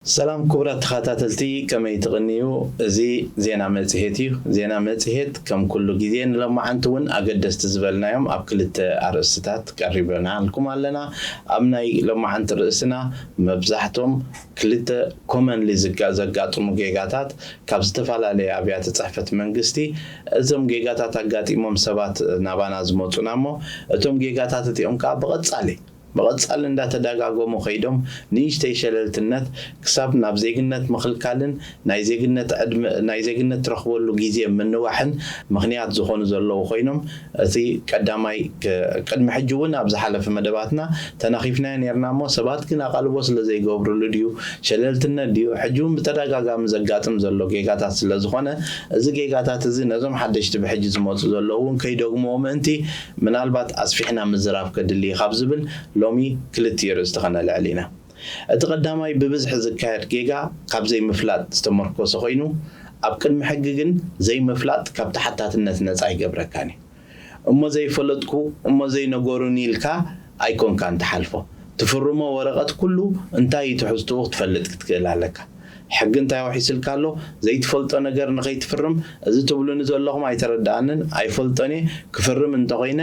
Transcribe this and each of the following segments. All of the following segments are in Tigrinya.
ሰላም ክቡራት ተኸታተልቲ፣ ከመይ ትቕንዩ? እዚ ዜና መጽሔት እዩ። ዜና መጽሔት ከም ኩሉ ግዜ ንሎማዓንቲ እውን ኣገደስቲ ዝበልናዮም ኣብ ክልተ ኣርእስትታት ቀሪበናልኩም ኣለና። ኣብ ናይ ሎማዓንቲ ርእስና መብዛሕቶም ክልተ ኮመንሊ ዘጋጥሙ ጌጋታት ካብ ዝተፈላለየ ኣብያተ ጽሕፈት መንግስቲ፣ እዞም ጌጋታት ኣጋጢሞም ሰባት ናባና ዝመጹና እሞ እቶም ጌጋታት እቲኦም ከዓ ብቐጻሊ ብቐጻሊ እንዳተደጋገሙ ከይዶም ንእሽተይ ሸለልትነት ክሳብ ናብ ዜግነት ምኽልካልን ናይ ዜግነት ዕድመ ናይ ዜግነት ትረኽበሉ ግዜ ምንዋሕን ምኽንያት ዝኾኑ ዘለዉ ኮይኖም፣ እቲ ቀዳማይ ክ- ቅድሚ ሕጂ እውን ኣብ ዝሓለፈ መደባትና ተናኺፍናዮ ነርና እሞ ሰባት ግን ኣቓልቦ ስለ ዘይገብርሉ ድዩ ሸለልትነት ድዩ ሕጂ እውን ብተደጋጋሚ ዘጋጥም ዘሎ ጌጋታት ስለ ዝኾነ፣ እዚ ጌጋታት እዚ ነዞም ሓደሽቲ ብሕጂ ዝመፁ ዘለዉ እውን ከይደግምዎ ምእንቲ ምናልባት ኣስፊሕና ምዝራብ ከድሊ ካብ ዝብል ሎሚ ክልቲኡ ርእስቲ ከነልዕል ኢና። እቲ ቀዳማይ ብብዝሒ ዝካየድ ጌጋ ካብ ዘይምፍላጥ ዝተመርኮሰ ኮይኑ፣ ኣብ ቅድሚ ሕጊ ግን ዘይምፍላጥ ካብ ተሓታትነት ነፃ ኣይገብረካን እዩ። እሞ ዘይፈለጥኩ እሞ ዘይነገሩኒ ኢልካ ኣይኮንካን ትሓልፎ። ትፍርሞ ወረቐት ኩሉ እንታይ እዩ ትሕዝትኡ ክትፈልጥ ክትክእል ኣለካ። ሕጊ እንታይ ኣውሒስልካ ኣሎ? ዘይትፈልጦ ነገር ንኸይትፍርም እዚ ትብሉኒ ዘለኹም ኣይተረድኣንን ኣይፈልጦን እየ። ክፍርም እንተኾይነ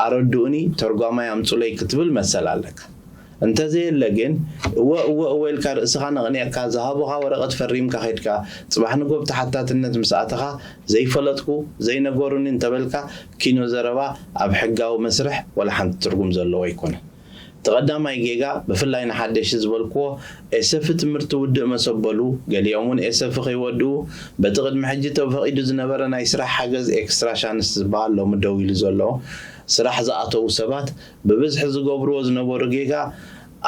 ኣረድኡኒ፣ ተርጓማይ ኣምፁለይ ክትብል መሰል ኣለካ። እንተዘየለ ግን እወ እወ እወ ኢልካ ርእስኻ ነቕኒቕካ ዝሃቡኻ ወረቐት ፈሪምካ ከድካ ፅባሕ ንጎ ብተሓታትነት ምስ ኣተኻ ዘይፈለጥኩ ዘይነገሩኒ እንተበልካ ኪኖ ዘረባ ኣብ ሕጋዊ መስርሕ ወላ ሓንቲ ትርጉም ዘለዎ ኣይኮነን። እቲ ቀዳማይ ጌጋ ብፍላይ ንሓደሽቲ ዝበልክዎ ኤሰፊ ትምህርቲ ውድእ መሰበሉ ገሊኦም እውን ኤሰፊ ከይወድኡ በቲ ቅድሚ ሕጂ ተፈቒዱ ዝነበረ ናይ ስራሕ ሓገዝ ኤክስትራ ሻንስ ዝበሃል ሎሚ ደው ኢሉ ዘሎ ስራሕ ዝኣተዉ ሰባት ብብዝሒ ዝገብርዎ ዝነበሩ ጌጋ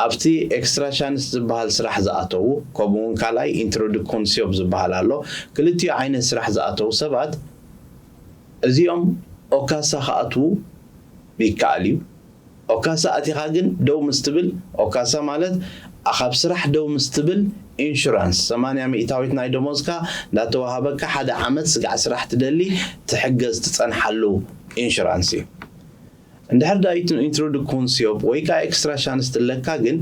ኣብቲ ኤክስትራ ሻንስ ዝበሃል ስራሕ ዝኣተዉ ከምኡ እውን ካልኣይ ኢንትሮዱኮንሲዮብ ዝበሃል ኣሎ ክልቲኡ ዓይነት ስራሕ ዝኣተዉ ሰባት እዚኦም ኦካሳ ክኣትዉ ይከኣል እዩ። ኦካሳ ኣቲኻ ግን ደው ምስ ትብል ኦካሳ ማለት ካብ ስራሕ ደው ምስ ትብል ኢንሹራንስ ሰማንያ ሚእታዊት ናይ ደሞዝካ እንዳተዋሃበካ ሓደ ዓመት ስጋዕ ስራሕ ትደሊ ትሕገዝ ትፀንሓሉ ኢንሹራንስ እዩ። እንድሕር ዳ ኢንትሮዱኮንሲዮብ ወይ ከዓ ኤክስትራ ሻንስ ትለካ ግን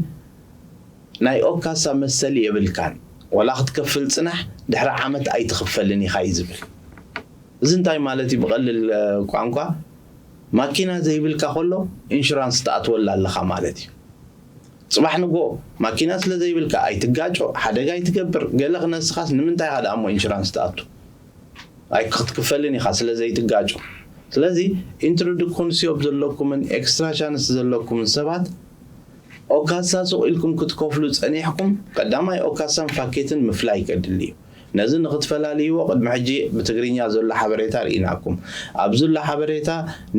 ናይ ኦካሳ መሰል የብልካን። ወላ ክትከፍል ፅናሕ ድሕሪ ዓመት ኣይትኽፈልን ኢኻ እዩ ዝብል። እዚ እንታይ ማለት እዩ? ብቐልል ቋንቋ ማኪና ዘይብልካ ከሎ ኢንሹራንስ ትኣትወላ ኣለኻ ማለት እዩ። ፅባሕ ንጎ ማኪና ስለ ዘይብልካ ኣይትጋጮ፣ ሓደጋ ኣይትገብር፣ ገለ ክነስኻስ ንምንታይ ኢኻ ደኣ እሞ ኢንሹራንስ ትኣቱ? ኣይ ክትክፈልን ኢኻ ስለ ዘይትጋጮ። ስለዚ ኢንትሮዱኮንሲዮብ ዘለኩምን ኤክስትራ ሻንስ ዘለኩምን ሰባት ኦካሳ ሱቕ ኢልኩም ክትከፍሉ ጸኒሕኩም ቀዳማይ ኦካሳን ፋኬትን ምፍላይ ከድሊ እዩ። ነዚ ንክትፈላልይዎ ቅድሚ ሕጂ ብትግርኛ ዘሎ ሓበሬታ ርኢናኩም። ኣብዚ ዘሎ ሓበሬታ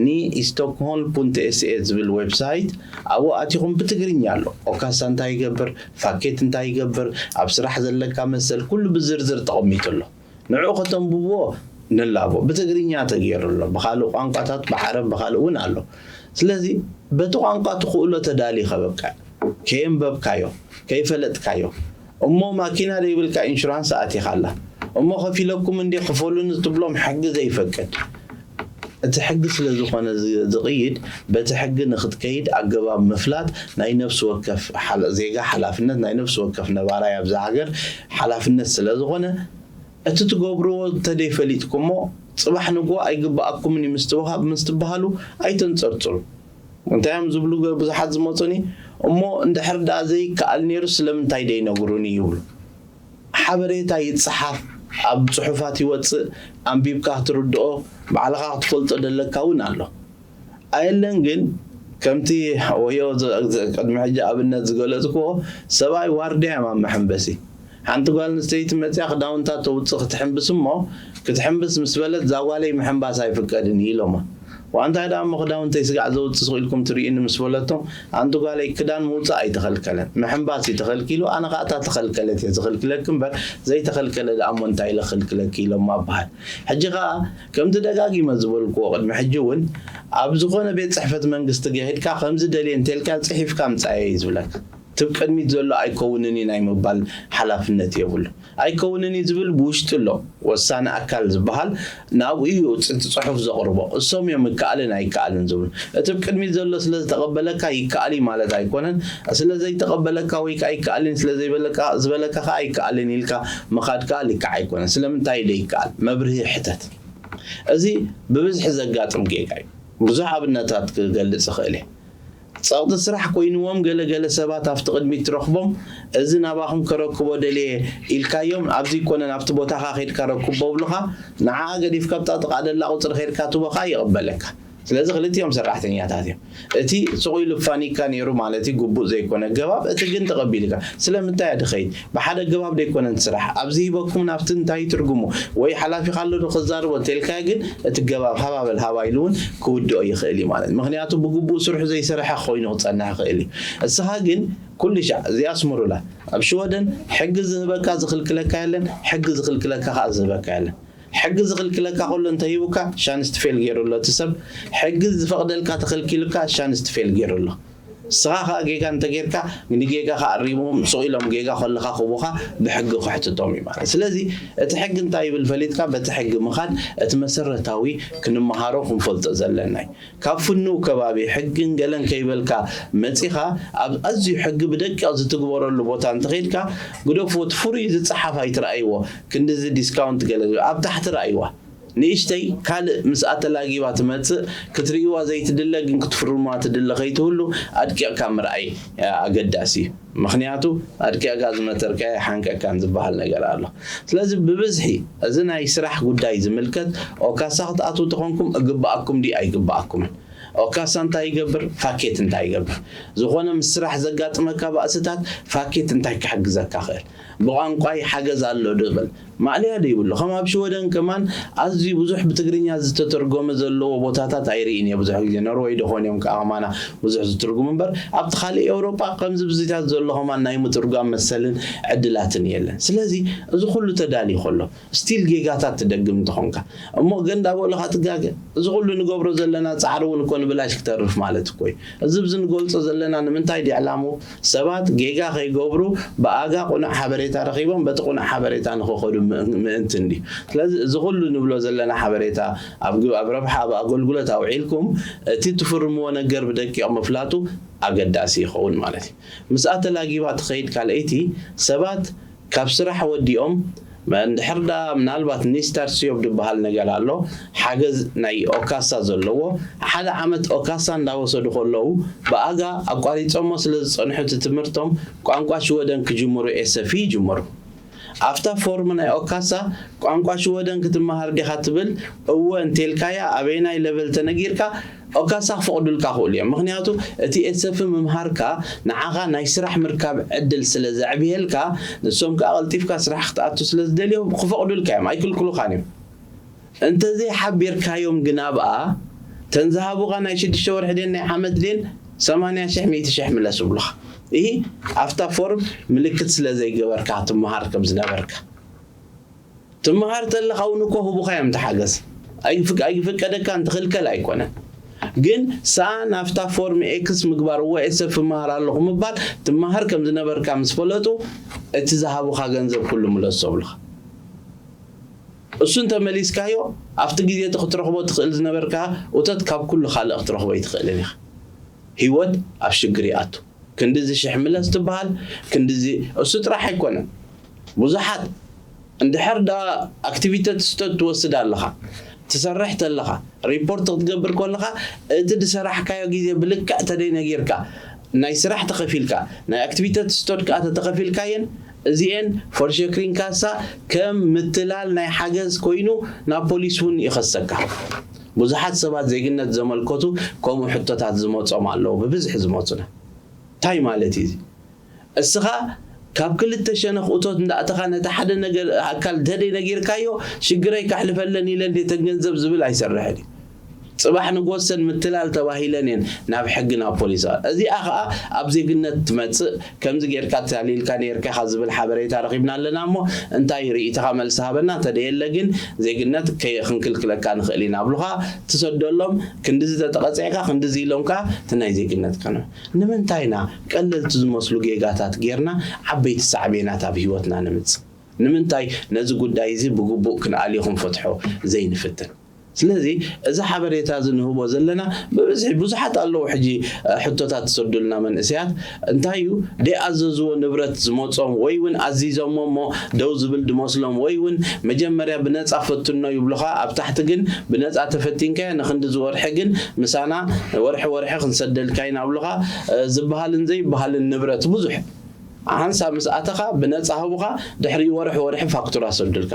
ን ኢስቶክሆልም ፑንት ኤስኤ ዝብል ዌብሳይት ኣብኡ ኣቲኹም ብትግርኛ ኣሎ። ኦካሳ እንታይ ይገብር፣ ፋኬት እንታይ ይገብር፣ ኣብ ስራሕ ዘለካ መሰል ኩሉ ብዝርዝር ተቐሚጡ ኣሎ። ንዕኡ ከተንብብዎ ንላቦ። ብትግርኛ ተገይሩ ኣሎ፣ ብኻልእ ቋንቋታት ብዓረብ ብኻልእ እውን ኣሎ። ስለዚ በቲ ቋንቋ ትኽእሎ ተዳሊኻ በቃ ከየንበብካዮ ከይፈለጥካዮ እሞ ማኪና ዘይብልካ ኢንሹራንስ ኣቲኻ ኣላ እሞ ከፊለኩም እንዲ ክፈሉኒ ትብሎም ሕጊ ዘይፈቅድ እቲ ሕጊ ስለ ዝኾነ ዝቕይድ በቲ ሕጊ ንክትከይድ ኣገባብ ምፍላጥ ናይ ነፍሲ ወከፍ ዜጋ ሓላፍነት ናይ ነፍሲ ወከፍ ነባራይ ኣብዛ ሃገር ሓላፍነት ስለ ዝኾነ እቲ ትገብርዎ እንተደይፈሊጥኩሞ ፅባሕ ንግሆ ኣይግበኣኩምን እዩ ምስትውሃብ ምስትበሃሉ ኣይተንፀርፅሩ እንታይ እዮም ዝብሉ ብዙሓት ዝመፁኒ እሞ እንድሕር ደኣ ዘይከኣል ነይሩ ስለምንታይ ደይነግሩኒ ይብሉ ሓበሬታ ይፀሓፍ ኣብ ፅሑፋት ይወፅእ ኣንቢብካ ክትርድኦ ባዕልኻ ክትፈልጦ ደለካ እውን ኣሎ ኣየለን ግን ከምቲ ወዮ ቅድሚ ሕጂ ኣብነት ዝገለፅክዎ ሰብኣይ ዋርድያ እዮም ኣብ መሐንበሲ ሓንቲ ጓል ኣንስተይቲ መፅያ ክዳውንታ ተውፅእ ክትሕንብስ እሞ ክትሕንብስ ምስ በለት እዛ ጓለይ ምሕንባስ ኣይፍቀድን እዩ ኢሎማ። ዋንታይ ደኣ እሞ ክዳውንተይ ስጋዕ ዘውፅእ ስቕ ኢልኩም ትርእዩኒ ምስ በለቶም ኣንቲ ጓለይ ክዳን ምውፃእ ኣይተኸልከለን ምሕንባስ እዩ ተኸልኪሉ ኣነ ከዓ እታ ተኸልከለት እየ ዝኽልክለኪ እምበር ዘይተኸልከለ ደኣ እሞ እንታይ ኢለ ክኽልክለኪ ኢሎማ በሃል። ሕጂ ከዓ ከምቲ ደጋጊመ ዝበልክዎ ቅድሚ ሕጂ እውን ኣብ ዝኾነ ቤት ፅሕፈት መንግስቲ ከይድካ ከምዚ ደልየ እንተልካ ፅሒፍካ ምፃየ እዩ ዝብለካ። ትብ ቅድሚት ዘሎ ኣይከውንን እዩ ናይ ምባል ሓላፍነት የብሉ። ኣይከውንን እዩ ዝብል ብውሽጢ ኣሎ ወሳኒ ኣካል ዝበሃል፣ ናብኡ እዩ እቲ ጽሑፍ ዘቕርቦ። እሶም እዮም ይከኣልን ኣይከኣልን ዝብሉ። እቲ ብ ቅድሚት ዘሎ ስለ ዝተቐበለካ ይከኣል እዩ ማለት ኣይኮነን። ስለ ዘይተቐበለካ ወይ ከዓ ይከኣልን ስለ ዘይበለካ ዝበለካ ከዓ ኣይከኣልን ኢልካ ምኻድ ከዓ ልክዕ ኣይኮነን። ስለምንታይ ደይከኣል? መብርሂ ሕተት። እዚ ብብዝሒ ዘጋጥም ጌጋ እዩ። ብዙሕ ኣብነታት ክገልጽ እኽእል እየ። ጸቕጢ ስራሕ ኮይንዎም ገለገለ ሰባት ኣብቲ ቅድሚት ትረኽቦም፣ እዚ ናባኹም ከረክቦ ደልየ ኢልካዮም፣ ኣብዚ ይኮነን ኣብቲ ቦታኻ ከይድካ ረክቦ ብሉኻ፣ ንዓኣ ገዲፍካ ኣብታ ጥቓ ደላ ቁጽሪ ከይድካ ትቦኻ ይቕበለካ። ስለዚ ክልቲኦም ሰራሕተኛታት እዮም። እቲ ስቕ ኢሉ ፋኒካ ነይሩ ማለት እዩ፣ ግቡእ ዘይኮነ ኣገባብ፣ እቲ ግን ተቐቢልካ። ስለምንታይ እያ ድኸይድ? ብሓደ ኣገባብ ደይኮነን ስራሕ። ኣብዚ ሂበኩም ናብቲ እንታይ ትርጉሙ? ወይ ሓላፊኻ ኣሎ ዶ ክዛረቦ እንተልካዮ ግን እቲ ገባብ ሃባበል ሃባ ኢሉ እውን ክውድኦ ይኽእል እዩ ማለት። ምኽንያቱ ብግቡእ ስርሑ ዘይሰርሐ ኮይኑ ክጸንሕ ይኽእል እዩ። እስኻ ግን ኩሉ ሻዕ እዚኣ ኣስምሩላ። ኣብ ሽወደን ሕጊ ዝህበካ ዝኽልክለካ የለን፣ ሕጊ ዝኽልክለካ ከዓ ዝህበካ የለን። ሕጊ ዝኽልክለካ ከሎ እንተሂቡካ ሻንስ ትፌል ገይሩ ኣሎ እቲ ሰብ። ሕጊ ዝፈቕደልካ ተኸልኪሉካ ሻንስ ትፌል ገይሩ ኣሎ። ንስኻ ከዓ ጌጋ እንተጌርካ ንጌጋኻ ኣሪሞም ስቕ ኢሎም ጌጋ ከለኻ ክቡኻ ብሕጊ ክሕትቶም እዩ ማለት። ስለዚ እቲ ሕጊ እንታይ ይብል ፈሊጥካ በቲ ሕጊ ምኻድ እቲ መሰረታዊ ክንመሃሮ ክንፈልጦ ዘለና እዩ። ካብ ፍኑው ከባቢ ሕግን ገለን ከይበልካ መጺኻ ኣብ ኣዝዩ ሕጊ ብደቂቕ ዝትግበረሉ ቦታ እንተኸይድካ ግደፍዎ፣ እቲ ፍሩይ ዝጸሓፍ ኣይትረኣይዎ። ክንድዚ ዲስካውንት ገለ ዝብል ኣብ ታሕቲ ረኣይዋ። ንእሽተይ ካልእ ምስኣ ተላጊባ ትመጽእ፣ ክትርእይዋ ዘይትድለ ግን ክትፍርምዋ ትድለ ከይትህሉ ኣድቂቕካ ምርኣይ ኣገዳሲ እዩ። ምኽንያቱ ኣድቂቕካ ዝመተርካዮ ሓንቀካን ዝበሃል ነገር ኣሎ። ስለዚ ብብዝሒ እዚ ናይ ስራሕ ጉዳይ ዝምልከት ኦካሳ ክትኣትዉ ተኾንኩም እግብኣኩም ድዩ ኣይግብኣኩምን? ኦካሳ እንታይ ይገብር? ፋኬት እንታይ ይገብር? ዝኾነ ምስ ስራሕ ዘጋጥመካ ባእስታት ፋኬት እንታይ ክሕግዘካ ክእል? ብቋንቋይ ሓገዝ ኣሎ ዶ ይበል? ማእለያ ዶ ይብሉ? ከም ኣብ ሽወደን ከማን ኣዝዩ ብዙሕ ብትግርኛ ዝተተርጎመ ዘለዎ ቦታታት ኣይርእን እየ ብዙሕ ግዜ። ኖርወይ ዶ ኾን እዮም ከዓ ከማና ብዙሕ ዝትርጉም እምበር ኣብቲ ካልእ ኤውሮጳ ከምዚ ብዚታት ዘሎ ከማን ናይ ምትርጓም መሰልን ዕድላትን የለን። ስለዚ እዚ ኩሉ ተዳልዩ ከሎ ስቲል ጌጋታት ትደግም እንተኾንካ እሞ ገንዳ በሉኻ ትጋገ። እዚ ኩሉ ንገብሮ ዘለና ጻዕሪ እውን እኮ ንብላሽ ክተርፍ ማለት እኮ እዩ። እዚ ብዚ ንገልጾ ዘለና ንምንታይ ድዩ ዕላምኡ? ሰባት ጌጋ ከይገብሩ ብኣጋ ቁኑዕ ሓበሬታ ረኺቦም በቲ ቁኑዕ ሓበሬታ ንኽኸዱ ምእን- ምእንቲ እንድዩ። ስለዚ እዚ ኩሉ ንብሎ ዘለና ሓበሬታ ኣብ ግ- ኣብ ረብሓ ኣብ ኣገልግሎት ኣውዒልኩም እቲ ትፍርምዎ ነገር ብደቂቕ ምፍላጡ ኣገዳሲ ይኸውን ማለት እዩ። ምስኣ ተላጊባ ትኸይድ ካልኣይቲ ሰባት ካብ ስራሕ ወዲኦም እንድሕር ዳ ምናልባት ኒስታር ስዮብ ዝበሃል ነገር ኣሎ፣ ሓገዝ ናይ ኦካሳ ዘለዎ ሓደ ዓመት ኦካሳ እንዳወሰዱ ከለዉ ብኣጋ ኣቋሪጾሞ ስለ ዝጸንሑ እቲ ትምህርቶም ቋንቋ ሽወደን ክጅምሩ ኤሰፊ ይጅምሩ። ኣብታ ፎርም ናይ ኦካሳ ቋንቋ ሽወደን ክትመሃር ዲኻ ትብል? እወ እንተልካያ ኣበየናይ ለቨል ተነጊርካ ኦካሳ ክፈቕዱልካ ክእሉ እዮም። ምኽንያቱ እቲ ኤሰፊ ምምሃርካ ንዓኻ ናይ ስራሕ ምርካብ ዕድል ስለ ዘዕብየልካ ንሶም ከዓ ቀልጢፍካ ስራሕ ክትኣቱ ስለ ዝደልዮ ክፈቕዱልካ እዮም፣ ኣይክልክሉኻን እዮም። እንተዘይሓቢርካዮም ግን ኣብኣ ተን ዝሃቡኻ ናይ ሽዱሽተ ወርሒ ድን ናይ ዓመት ድን ሰማንያ ሽሕ ሚእቲ ሽሕ ምለስ ይብሉኻ። ይህ ኣብታ ፎርም ምልክት ስለ ዘይገበርካ ትመሃር ከም ዝነበርካ ትመሃር ተለኻ እውን እኮ ህቡኻ እዮም ተሓገዝ ኣይፍቀደካን ትኽልከል ኣይኮነን። ግን ሰኣ ናብታ ፎርም ኤክስ ምግባር እወ ኤሰፍ እመሃር ኣለኹ ምባል ትመሃር ከም ዝነበርካ ምስ ፈለጡ እቲ ዝሃቡኻ ገንዘብ ኩሉ ምለሶ ብሉኻ። እሱ እንተመሊስካዮ ኣብቲ ግዜ እቲ ክትረኽቦ ትኽእል ዝነበርካ እቶት ካብ ኩሉ ካልእ ክትረኽቦ ኣይትኽእልን ኢኻ። ህይወት ኣብ ሽግር ይኣቱ። ክንድዚ ሽሕ ምለስ ትበሃል። ክንድዚ እሱ ጥራሕ ኣይኮነን። ብዙሓት እንድሕር ዳ ኣክቲቪተት ስቶት ትወስድ ኣለኻ ትሰርሕ ተለኻ ሪፖርት ክትገብር ከለኻ እቲ ዝሰራሕካዮ ግዜ ብልክዕ ተደይ ነጊርካ ናይ ስራሕ ተኸፊልካ ናይ ኣክቲቪተት ስቶት ከዓ ተተኸፊልካየን እዚኤን ፎርሸክሪን ካሳ ከም ምትላል ናይ ሓገዝ ኮይኑ ናብ ፖሊስ እውን ይኸሰካ። ብዙሓት ሰባት ዜግነት ዘመልከቱ ከምኡ ሕቶታት ዝመጾም ኣለዉ ብብዝሒ ዝመጹና። እንታይ ማለት እዩ እዚ? እስኻ ካብ ክልተ ሸነኽ እቶት እንዳእተኻ ነቲ ሓደ ነገር ኣካል እንተደይ ነጊርካዮ ሽግረይ ከሕልፈለን ኢለ እንዴ ተን ገንዘብ ዝብል ኣይሰርሕን እዩ። ጽባሕ ንጎሰን ምትላል ተባሂለን እየን ናብ ሕጊ ናብ ፖሊስ። እዚኣ ኸኣ ኣብ ዜግነት ትመጽእ። ከምዚ ጌርካ ተታሊልካ ኔርካ ኢኻ ዝብል ሓበሬታ ረኺብና ኣለና እሞ እንታይ ርእይቶኻ መልሲ ሃበና። እንተደየለ ግን ዜግነት ከይ ክንክልክለካ ንኽእል ኢና ብሉኻ ትሰደሎም። ክንድዚ ተተቐጺዕካ ክንድዚ ኢሎምካ እቲ ናይ ዜግነት ከነ ንምንታይ ኢና ቀለልቲ ዝመስሉ ጌጋታት ጌርና ዓበይቲ ሳዕቤናት ኣብ ህይወትና ንምጽእ? ንምንታይ ነዚ ጉዳይ እዚ ብግቡእ ክንኣልዮ ክንፈትሖ ዘይንፍትን? ስለዚ እዚ ሓበሬታ እዚ ንህቦ ዘለና ብብዝሒ ብዙሓት ኣለዉ። ሕጂ ሕቶታት ትሰዱልና መንእሰያት እንታይ እዩ ደይኣዘዝዎ ንብረት ዝመጾም ወይ እውን ኣዚዞሞ እሞ ደው ዝብል ድመስሎም ወይ እውን መጀመርያ ብነጻ ፈትኖ ይብሉኻ። ኣብ ታሕቲ ግን ብነጻ ተፈቲንካዮ ንክንዲ ዝወርሒ ግን ምሳና ወርሒ ወርሒ ክንሰደልካ ኢና ብሉኻ። ዝበሃልን ዘይበሃልን ንብረት ብዙሕ ሓንሳብ ምስ ኣተኻ ብነጻ ህቡኻ። ድሕሪ ወርሒ ወርሒ ፋክቱራ ሰዱልካ።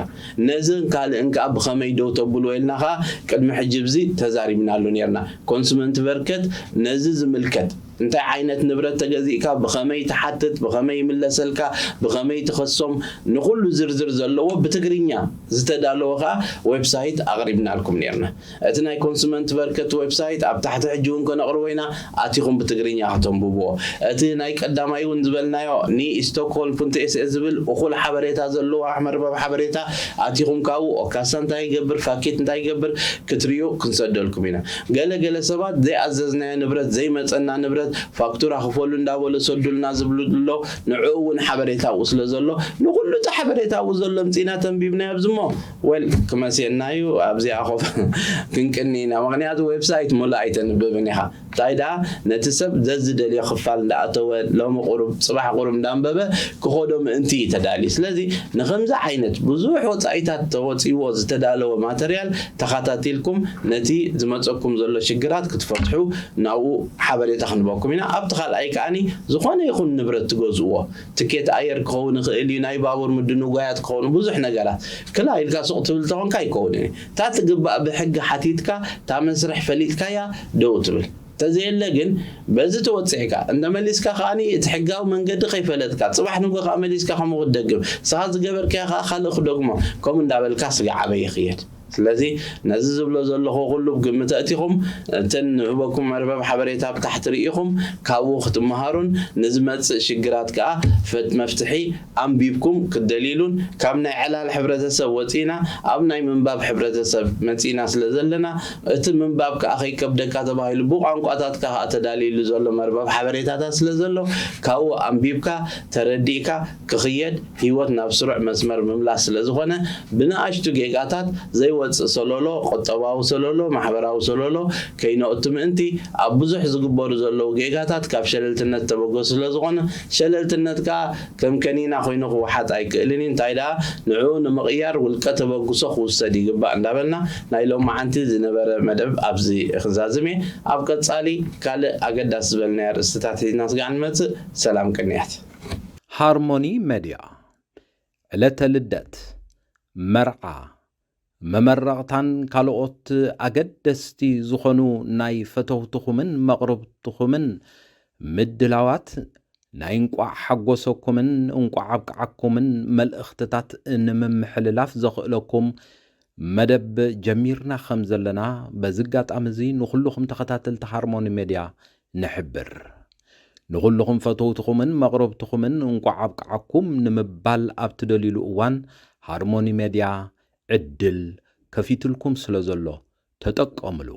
ነዝን ካልእን ከኣ ብኸመይ ደው ተብልዎ ኢልና ከኣ ቅድሚ ሕጂ ብዚ ተዛሪብናሉ ነርና። ኮንሱመንት ቨርከት ነዚ ዝምልከት እንታይ ዓይነት ንብረት ተገዚእካ ብኸመይ ትሓትት ብኸመይ ይምለሰልካ ብኸመይ ትኸሶም ንኹሉ ዝርዝር ዘለዎ ብትግርኛ ዝተዳለወ ከኣ ዌብሳይት ኣቕሪብናልኩም ነርና። እቲ ናይ ኮንሱመንት ቨርከት ዌብሳይት ኣብ ታሕቲ ሕጂ እውን ከነቕርቦ ኢና። ኣቲኹም ብትግርኛ ከተንብብዎ። እቲ ናይ ቀዳማይ እውን ዝበልናዮ ኒ ስቶክሆልም ፑንት ኤስኤ ዝብል እኹል ሓበሬታ ዘለዎ መርበብ ሓበሬታ ኣቲኹም ካብኡ ኦካሳ እንታይ ይገብር ፋኪት እንታይ ይገብር ክትርእዩ ክንሰደልኩም ኢና። ገለ ገለ ሰባት ዘይኣዘዝናዮ ንብረት ዘይመፀና ንብረት ፋክቱራ ክፈሉ እንዳበሉ ሰዱልና ዝብሉ ኣሎ። ንዕኡ እውን ሓበሬታ ኣብኡ ስለ ዘሎ ንኩሉ እቲ ሓበሬታ ኣብኡ ዘሎ ምፂና ተንቢብናዮ ኣብዚ እሞ ወል ክመሲየና እዩ ኣብዚኣ ኮፍ ክንቅኒ ኢና። ምክንያቱ ዌብሳይት ሙሉእ ኣይተንብብን ኢኻ። እንታይ ደኣ ነቲ ሰብ ዘዝደልዮ ክፋል እንዳኣተወ ሎሚ ቁሩብ ፅባሕ ቁሩብ እንዳንበበ ክኸዶ ምእንቲ እዩ ተዳልዩ። ስለዚ ንከምዚ ዓይነት ብዙሕ ወፃኢታት ተወፂዎ ዝተዳለወ ማተርያል ተኸታቲልኩም ነቲ ዝመፀኩም ዘሎ ሽግራት ክትፈትሑ ናብኡ ሓበሬታ ክንበኩም ኢና። ኣብቲ ካልኣይ ከዓኒ ዝኾነ ይኹን ንብረት ትገዝእዎ ትኬት ኣየር ክኸውን ይኽእል እዩ፣ ናይ ባቡር ምድንጓያት ክኸውን ብዙሕ ነገራት ክላ ኢልካ ሱቕ ትብል ተኾንካ ኣይከውንን እዩ። እታ ትግባእ ብሕጊ ሓቲትካ እታ መስርሕ ፈሊጥካያ ደው ትብል። ተዘየለ ግን በዚ ተወፂዕካ እንተመሊስካ ከዓኒ እቲ ሕጋዊ መንገዲ ከይፈለጥካ ፅባሕ ንጎ ከዓ መሊስካ ከምኡ ክትደግም ንስኻ ዝገበርካዮ ከዓ ካልእ ክደግሞ ከምኡ እንዳበልካ ስጋ ዓበይ ይኽየድ። ስለዚ ነዚ ዝብሎ ዘለኹ ኩሉ ብግምት ኣእቲኹም እተን ንህበኩም መርበብ ሓበሬታ ብታሕቲ ርኢኹም ካብኡ ክትመሃሩን ንዝመፅእ ሽግራት ከዓ ፈት መፍትሒ ኣንቢብኩም ክትደልይሉን ካብ ናይ ዕላል ሕብረተሰብ ወፂና ኣብ ናይ ምንባብ ሕብረተሰብ መፂና ስለ ዘለና እቲ ምንባብ ከዓ ከይከብደካ ተባሂሉ ብቋንቋታትካ ከዓ ተዳልይሉ ዘሎ መርበብ ሓበሬታታት ስለ ዘሎ ካብኡ ኣንቢብካ ተረዲእካ ክኽየድ ህይወት ናብ ስሩዕ መስመር ምምላስ ስለ ዝኾነ ብንኣሽቱ ጌጋታት ዘይወፅእ ሰለሎ ቁጠባዊ ሰለሎ ማሕበራዊ ሰለሎ ከይነእቱ ምእንቲ ኣብ ብዙሕ ዝግበሩ ዘለዉ ጌጋታት ካብ ሸለልትነት ተበገሱ ስለ ዝኾነ ሸለልትነት ከዓ ከም ከኒና ኮይኑ ክወሓጥ ኣይክእልን እዩ እንታይ ደኣ ንዕኡ ንምቕያር ውልቀ ተበግሶ ክውሰድ ይግባእ እንዳበልና ናይ ሎማዓንቲ ዝነበረ መደብ ኣብዚ ክዛዝም እየ ኣብ ቀፃሊ ካልእ ኣገዳሲ ዝበልናዮ ኣርእስትታት ሒዝና ስጋዕ ንመፅእ ሰላም ቅንያት ሃርሞኒ መድያ ዕለተ ልደት መርዓ መመረቕታን ካልኦት ኣገደስቲ ዝኾኑ ናይ ፈተውትኹምን መቕርብትኹምን ምድላዋት ናይ እንቋዕ ሓጎሰኩምን እንቋዕ ኣብቅዓኩምን መልእኽትታት ንምምሕልላፍ ዘኽእለኩም መደብ ጀሚርና ከም ዘለና በዚ ኣጋጣሚ እዚ ንኹልኹም ተኸታተልቲ ሃርሞኒ ሜድያ ንሕብር። ንኹልኹም ፈተውትኹምን መቕረብትኹምን እንቋዕ ኣብቅዓኩም ንምባል ኣብ ትደልዩሉ እዋን ሃርሞኒ ሜድያ ዕድል ከፊትልኩም ስለ ዘሎ ተጠቀምሉ።